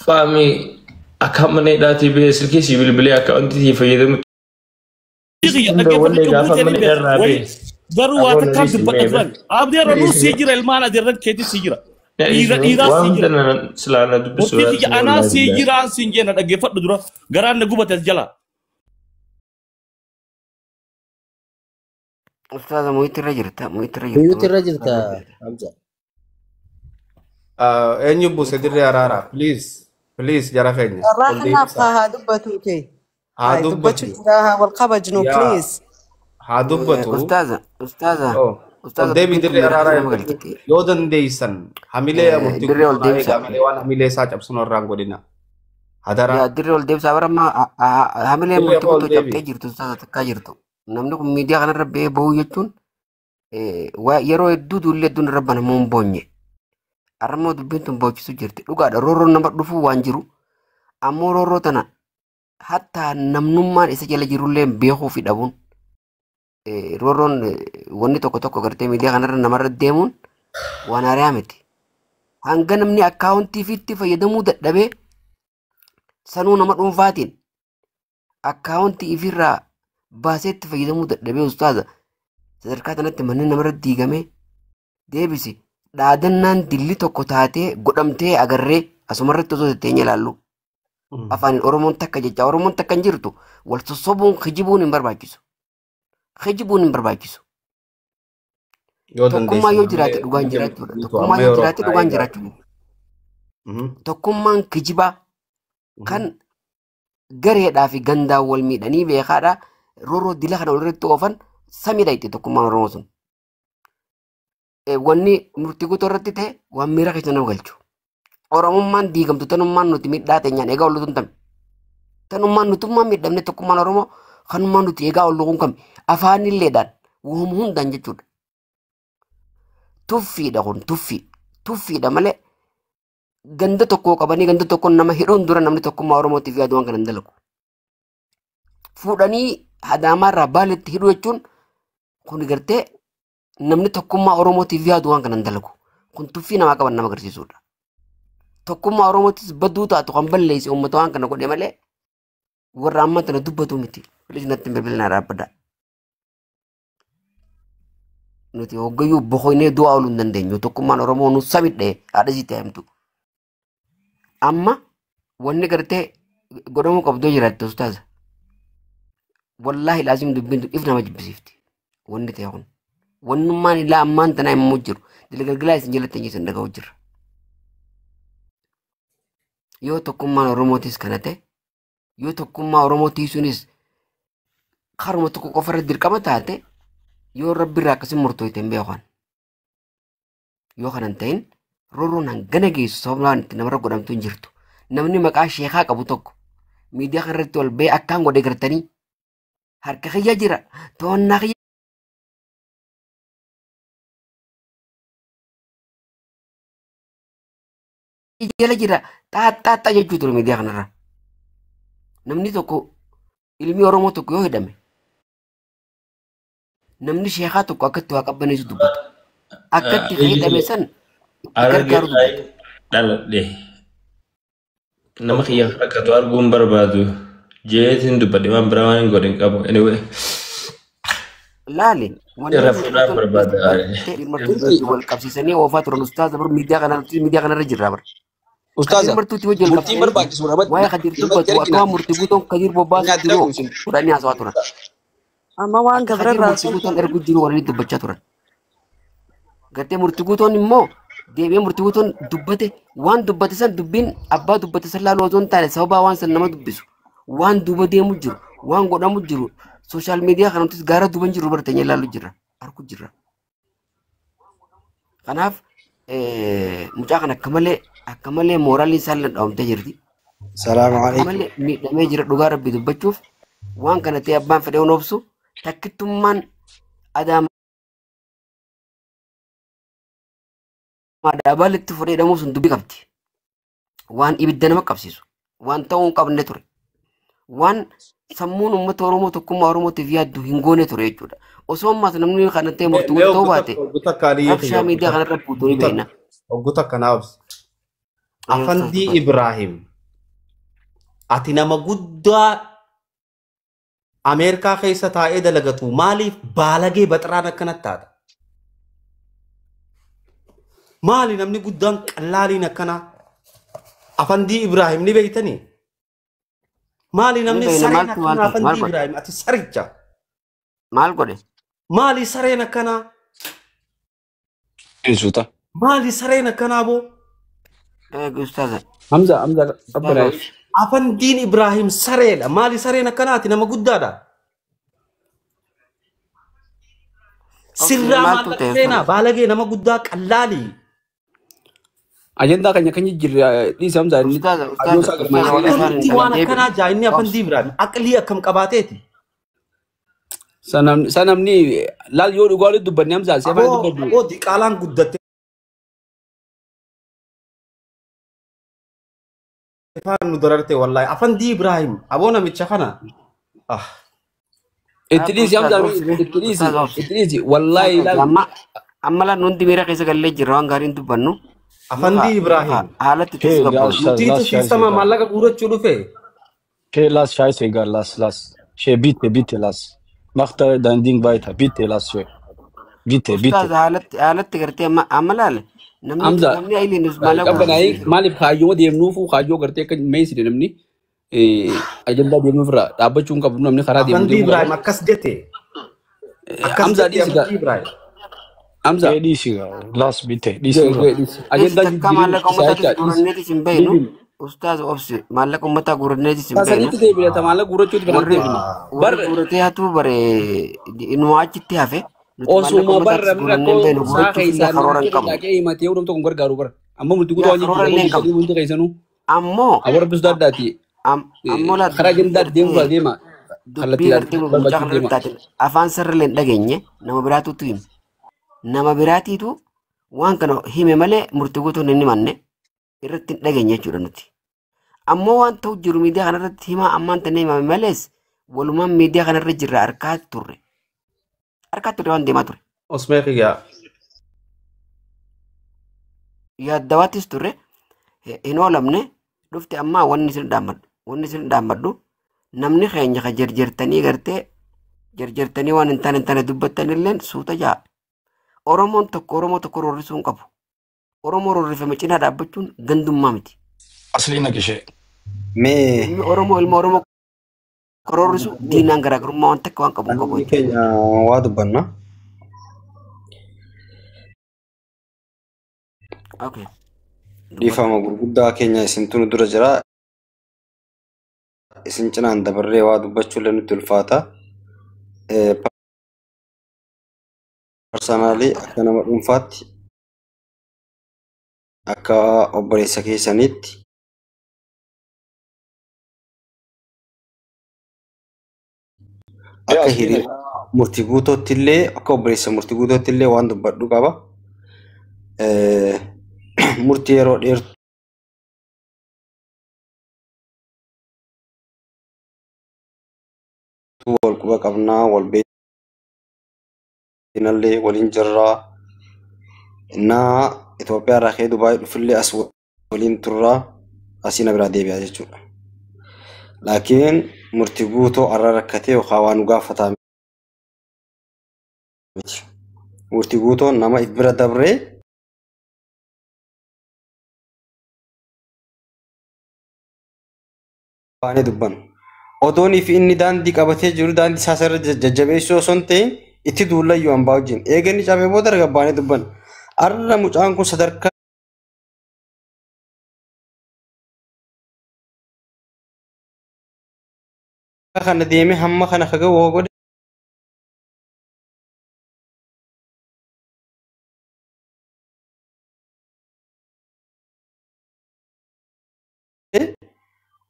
Faami akka mana hidhaatii bee silkii si bilbilee akka wanti itti fayyadamu. Dhaggeeffadhu cubbuu ta'e beeka. Wayi garuu waa takkaan dubbadha turan. Abdii Rannuu sii jira ilmaan adeerran keetii sii jira. Dhiira dhiiraa sii jira. Silaa na dubbisu. Murtii kiyya anaa sii jiraan siin jenna dhaggeeffadhu dura. Garaan na gubate as jala. Ustaaza mute irra jirta, mute irra jirta. Mute irra jirta Hamza. Eenyu buuse dirree araaraa? Please, please jara keenya. Ol Carraa kanaaf deebisaa. haa dubbatu kee. Haa Haa dubbachuu dubbatu. jira haa wal kabajnu Yaa please. haa dubbatu. Ustaaza, ustaaza, Oh. Ol ustaaza deebii dubbiin tun dirree miira araaraa keessa nama eeggatu. galchiti. Yoo dandeessan hamilee murtii Dirree ol guutuu naa deebisa. eegaa malee waan hamilee isaa cabsuun irraan godhina. Hadaraa. Yaa dirree ol deebisaa bara amma hamilee Dirree murtii ol guutuu cabxee deebi. jirtu ustaaza takkaa jirtu. Namni kun miidiyaa kanarra ba'ee bahuu jechuun yeroo hedduu duullee hedduun irra banamuu hin boonye. Har'ammoo dubbiin tun boochisu jirti. Dhugaadha roorroon nama dhufuu waan jiru. Ammoo roorroo tana hattaa namnummaan isa jala jirullee beekuu fi dhabuun roorroon wanni tokko tokko gartee miidiyaa kanarra namarra deemuun waan haaraa miti. Hanga namni akkaawuntii fiitti fayyadamuu dadhabee sanuu nama dhuunfaatiin akkaawuntii ifirraa baasee itti fayyadamuu dadhabee ustaaza sadarkaa kanatti manneen namarra diigamee deebisi dhaadannaan dilli tokko taatee godhamtee agarree asumarratti osoo teenya ilaallu. Afaan Oromoon takka jecha Oromoon takka hin jirtu wal sossobuun kijibuun hin barbaachisu. Kijibuun hin barbaachisu. Yoo Tokkummaa dandeessan yoo jiraate hamilee dhugaan murtii jiraachuudha. guutuu Tokkummaa amma yoo yeroo jiraate naa dhugaan eegaa. jiraachuudha. Tokkummaan kijibaa kan gareedhaa fi gandaan wal miidhanii beekaadhaa rooroo dila kana walirratti oofan samiidha itti tokkummaan Oromoo sun. Wanni murtii guutuu irratti ta'e waan miira keessa nama galchu. Oromummaan diigamtu tanummaan nuti miidhaa teenyaan egaa ollutu hin tamne. Tanummaan nutummaan miidhamne tokkummaan Oromoo kanummaan nuti egaa ollu kun kami afaanilleedhaan wahuma hundaan jechuudha. Tuffiidha kun tuffii tuffiidha malee ganda tokko qabanii ganda tokko nama hidhuun dura namni tokkummaa Oromootiif yaadu waan kana hin dalagu. Fuudhanii Adaamaarraa Baaletti hidhuu jechuun kun gartee namni tokkummaa Oromootiif yaadu waan kana hin dalagu. Kun tuffii namaa qaban nama agarsiisudha. Tokkummaa Oromootis baduu taatu kan balleesse uummata waan kana godhe malee warra amma tana dubbatu miti. Bilis natti hin bilbilinaa dhaabbadha. Nuti hoggayyuu boqonnee du'aa ooluu hin dandeenyu. Tokkummaan Oromoo nu samidhe haadha sitti himtu. Amma wanni gartee godhamuu qabdoo jiraatte ustaaza. Wallaahi laazim dubbiin tun if nama jibbisiifti. Wanni ta'e kun. Wannummaan ilaa ammaan tanaa immoo jiru. Dalgalgalaa isin jalatti hin dhaga'u jira. Yoo tokkummaan Oromootis kana ta'e yoo tokkummaa Oromoo tiisuunis karuma tokko qofarra dirqama taate yoo rabbi irraa akkasii murtooyte hin beekan. Yoo kana hin ta'in roorroon hangana geessu sababaan itti namarra godhamtu hin jirtu. Namni maqaa sheekaa qabu tokko miidiyaa kanarratti ol ba'ee akkaan godhe gartanii harka kiyya jira to'annaa kiyya jala jira xaaxxaaxxaa jechuu ture miidiyaa kanarra. Namni tokko ilmi Oromoo tokko yoo hidhame namni sheekaa tokko akkatti waa qabbaneessu dubbata. Akkatti kan hidhame san itti gargaaru dubbata. Dhaladhe. Nama kiyya rakkatu arguun barbaadu. Jeetiin dubbadhe waan biraa waan hin godhin qabu. Anyway. Laali wanni Irra murtii fuudhaa guutuun barbaada. dubbattee wal qabsiisanii oofaa turan ustaaza bar miidiyaa kanarratti miidiyaa kanarra jirra bar. Kadir Ustaaza, martuutti wajji wal murtiin qabsiisanii barbaachisu namatti waa'ee Kadir namatti dubbatu akka ergina. waan murtii guutuun Kadir bobbaasuu Nyaatti jiru dhaqu isin. fudhanii haasawaa turan. Amma waan Akka Kadir gabrarraa murtii guutuun ergu jiru waliin dubbachaa turan. Gartee murtii guutuun immoo deebi'ee murtii guutuun dubbate waan dubbate san dubbiin abbaa dubbate san laaluu osoo hin taane sababaa waan san nama dubbisu waan duuba deemu jiru waan godhamu jiru sooshaal miidiyaa kanattis gaara duuba hin jiru barteenyee ilaallu jirra arku jirra. Kanaaf mucaa kana akka malee mooraalii isaa illee dhaabamtee jirti. Salaamu Akka alaikum. malee miidhamee jira dhugaa rabbii dubbachuuf waan kana ta'e abbaan fedhee hin obsu takkittummaan Adaamaadhaa Baaletti fuudhee hidhamuu sun dubbii qabdi. Waan ibidda nama qabsiisu waan ta'uu hin qabne ture waan sammuun uummata Oromoo tokkummaa Oromootiif yaaddu hin goone ture jechuudha. Osoo ammaas namni kana ta'e murtii Mee guutuu ta'uu oggu baate takka oggu takka aliyyi kiyya rabshaa oggu miidiyaa takka kanarra buutuu ni oggu takka beekna. oggu takka naa obsi. Ayoo ustaas Afandii dubbata. Ibraahim Ati nama guddaa Ameerikaa keessa taa'ee dalagatu maaliif baalagee baxiraan akkanatti taata? Maali namni guddaan qallaaliin akkanaa? Afandii Ibraahim ni beektanii? Maali Ni namni beekna sareen maaltu maal akkanaa ta'e maal Afandii godhe Ibraahim ati saricha? maal godhe Maali sareen akkanaa? Suuta. Maali sareen akkanaa boo? Eegi ustaaza Hamza Hamza ustaaza qabbanaa'e. obsi. Afandiin Ibraahim sareedha. Maali sareen akkanaa ati nama guddaadha? Obsi Sirraa maaltu maallaqa ta'e seenaa ustaaza baalagee nama guddaa qallaalii. Ajandaa keenya kan jijjiirre dhiisa Hamza inni ustaaza addoo ustaaza isaa ustaaza galmaa'ee waan afaan hin Akkamitti waan deebi'e akkanaa jaa inni obsi. Afandii Ibraahim aqlii akkam qabaateeti? Sanamni laal yoo dhugaa walitti dubbanne Hamza si afaan Aboo dubbadhu. aboo diqaalaan guddatte afaan nu dararte wallaahi Afandii Ibraahim aboo namicha kana. Ah. Itti Abbo dhiisi ustaaza Hamza obsi mee itti dhiisi ustaaza obsi. itti dhiisi wallaahi Ustaaza laal amma amma laal nuti miira keessa gallee jirra waan gaariin dubbannu yookaan Afandii yookaan Ibraahim haalatti Shee tasgabboon. laas nutiitu laas siistama shaayise gaal. maallaqa guurachuu dhufe. Shee laas shaayise gaal laas laas. Shee bitte bitte laas. Macht dein Ding weiter. Bitte lass shee. Bitte bitte. Ustaaza haalatti haalatti gartee amma amma laal namni Hamza namni ayiliin maallaqa guurratu qabbanaa'ee hin jiru. maaliif kaayyoo deemnuufu kaayyoo gartee akka meesine namni ajandaa deemnuuf irraa dhaabbachuu hin qabu namni karaa deemu Afandii deemuu qaba. Ibraahim akkas jette akkas Hamza jette dhiisi gaa Afandii Ibraahim. Hamza Shee dhiisi gaal. Laas bitte dhiisi irra. dhiisi Dhiisi ajandaa takka jijjiiruun maallaqa isaa uummataatis jecha dhiisi. guuranneetis hin beeknu. Dhiisi. Ustaaza obsi maallaqa uummataa guuranneetis hin beeknu. Taasanitti deebina tamaallaqa guurrachuutti kanatti Warri deebina. Bar warri guuratee hatuu bare inuma achitti hafe nuti maallaqa osuma bar uummataatis namni guurannee hin rakkoo beeknu isaa guurachuuf illee keessaa karoora hin namni qabnu. dhaqee himatee hundumtu kun gargaaru bara. Amma murtii guutuu Yaa waan karoora jijjiiramu illee hin qabnu. hundi keessanuu Ammoo awwaara bisu addaati. ammoo laa Karaa dubbii ajandaa deemuu gartee deema. dubbii Kallattii gartee mucaa barbaachuu kana deema. irratti taateen afaan sirriilee hin dhageenye nama biraatutu hime. Nama biraatiitu waan kana hime malee murtii guutuun hin himanne irratti hin dhageenye jechuudha nuti. Ammoo waan ta'u jiru miidiyaa kanarratti himaa ammaan tana himame malees walumaan miidiyaa kanarra jirra harkaa turre. Harkaa turre waan deemaa ture. Osmee kiyyaa. Yaaddawaattis turre hin oolamne dhufte ammaa wanni isin dhaammadhu. Wanni isin dhaammadhu namni keenya ka jarjartanii gartee jarjartanii waan hin taane hin taane dubbattan illeen suuta ja'a. Oromoon tokko Oromoo tokko roorrisuu hin qabu. Oromoo roorrifame cinaa dhaabbachuun gandummaa miti. Asliin akka ishee. Mee Ilmi Oromoo ilma Oromoo roorrisu diinaan garaagarummaa waan takka waan qabu hin qabu namni jechuudha. keenya waa dubbanna. Okay. Dubbadhu. Dhiifama gurguddaa keenya isintu nu dura jira. Isin cinaan dabarree waa dubbachuu illee nutti ulfaata. Parsanaalii akka nama dhuunfaatti akka obboleessa keessaniitti Shee akka asliin hiriyaa murtii guutuutti illee akka obboleessa murtii guutuutti illee waan dubbadhu qaba. Murtii yeroo dheertuu wal quba qabnaa wal beeknallee waliin jirraa. Innaa Itoophiyaa irraa ka'ee Dubaayii dhufillee as waliin turraa asii na biraa deebi'a jechuudha. Laakiin murtii guutuu har'a rakkatee yookaan waa nu gaafataa miti. Murtii guutuun nama if bira dabree baanee dubbanna. Odoonii fi inni daandii qabatee jiru daandii isaa irra jajjabeessuu osoo hin ta'in itti duullayyuu hambaa wajjin. Eega inni cabee booda erga baanee dubbanna. Har'a mucaan kun sadarkaa kana deemee hamma kana ka gahu hoo godhe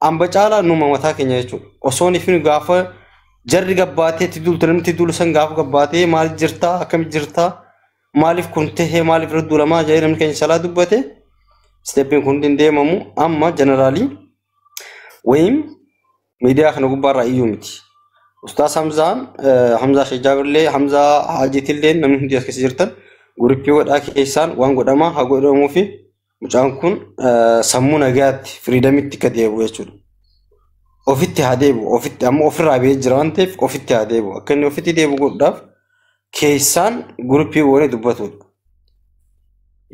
hamba caalaa numa mataa keenya jechuudha. Osoo ifin gaafa jarri gabbaatee itti duultu namni itti duulu san gaafa gabbaatee maaliif jirtaa akkamitti jirtaa maaliif kun tahee maaliif irra duulamaa jedhee namni keenya salaa dubbate steppiin kun hin deemamu amma jeneraalii wayim miidiyaa kana gubbaarraa iyyuu miti. Ustaas Hamzaan Hamzaa Sheekh Jaabirillee Hamzaa Haajiitillee namni hundi as keessa jirtan gurippii godhaa keessaan waan godhamaa haa godhamuu fi mucaan kun sammuu nagaatti firiidamitti akka deebi'u jechuudha. Ofitti haa deebi'u. Ofitti amma ofirraa ba'ee jira waan ta'eef ofitti haa deebi'u. Akka inni ofitti deebi'u godhuudhaaf keessaan guruppii goonee dubbatudha.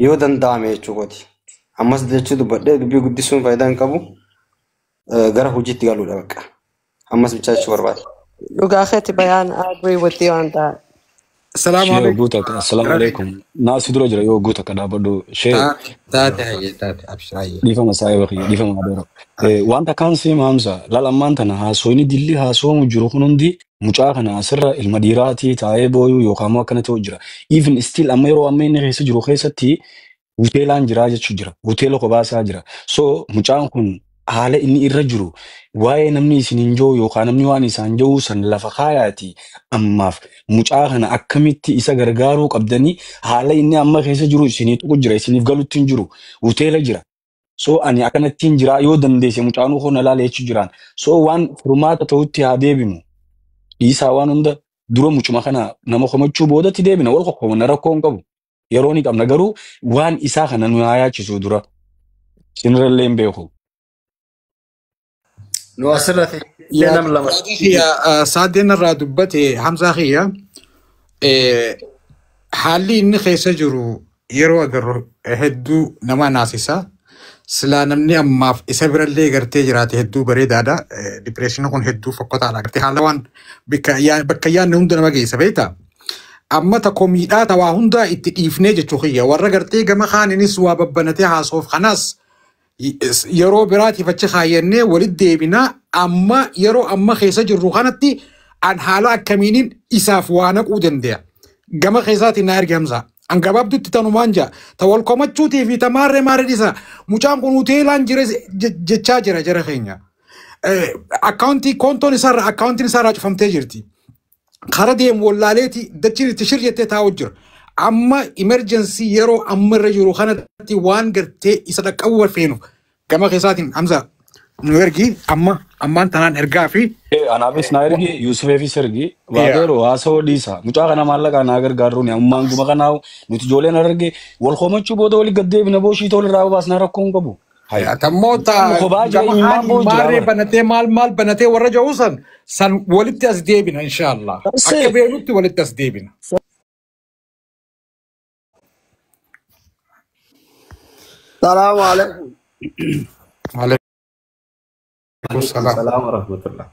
Yoo danda'ame jechuudha. Ammas jechuu dubbadhee dubbii guddisuun faayidaa hin qabu. Gara hojiitti galuudha bakka. Ammas bichaa jechuu barbaada. Dhugaa keetti Bayaan, I agree with you on that. Salaamu Shee alaikum. hogguu takka assalaamu alaikum. Naasi dura jira yoo hogguu takka dhaabbadhu. Shee Taate hayyee taate abshir hayyee. dhiifama saayiba kiyya dhiifama adeera. Wanta kaan seema Hamza laal ammaan tana haasoyni dilli haasoomu jiru kun hundi mucaa kana asirra ilma dhiiraatii taa'ee booyuu yookaan immoo akkana ta'u jira. Even still amma yeroo amma inni keessa jiru keessatti hoteelaan jiraa jechuu jira. Hoteela kophaasaa jira. So mucaan kun haala inni irra jiru waa'ee namni isin hin jiru yookaan namni waan isaan jiru san lafa kaayaati ammaaf mucaa kana akkamitti isa gargaaruu qabdanii haala inni amma keessa jiru isinii tuqu jira isiniif galutti hin jiru hoteela jira. So ani akkanattiin jira yoo dandeesse mucaanuu koo na laala jechuu jiraan. So waan furmaata ta'utti haa deebinu. Dhiisaa waan hunda dura mucuma kana nama komachuu boodatti deebina wal qoqqoobna rakkoo hin qabu. Yeroo ni qabna garuu waan isaa kana nu haa yaachisu dura. Sinirallee hin beeku. Nu asirratti illee nam lama. Saaddeen irraa dubbate Hamzaa kiyya haalli inni keessa jiru yeroo agarru hedduu nama naasisa. Silaa namni ammaaf isa birallee gartee jiraate hedduu bareedaadha. Dipireeshiniin kun hedduu fokkotaadha. Gartee haala waan bakka yaadne hunda nama geessa beektaa? Amma tokko miidhaa tawaa hunda itti dhiifnee jechuu kiyya. Warra gartee gama kaaninis waa babbanatee haasoof kanaas yeroo biraatiif achi kaayyannee walitti deebinaa amma yeroo amma keessa jirru kanatti an haala akkamiinin isaaf waa naquu danda'a. Gama keessaatiin na erge Hamzaa. An gabaabdutti tanumaan jaa. Ta wal komachuutii fi ta maarree maarree dhiisa. Mucaan kun hoteelaan jira jechaa jira jara keenya. Akkaawuntii koontoon isaarra akkaawuntiin isaarraa cufamtee jirti. Kara deemu wallaaleeti dachiin itti shir jettee taa'u jira. Amma emergency yeroo amma irra jiru kanatti waan gartee isa dhaqqabuu feenu gama keessaatiin Hamza nu ergi amma ammaan tanaan ergaa fi Anaafis na ergi Yuusufeefis ergi Waateeroo haasawoo dhiisa. Mucaa kana maallaqaa naa gargaaruuni ammaan guma kanaa nuti ijoolleen arge wal komachuu booda walii gad deebina booshii tole irraa baasnaa rakkoo hin qabu. Hayi. Tammoo Mucaan kophaa jira gama imimmaan haani boo'u jira maarree bara. banatee maal maal banatee warra jiru san san walitti as deebina inshaallah. That's Akka it. beenutti walitti as deebina. Salaamu alaikum. Waalaikum Alaikum salaam. salaam wa rahmatullah.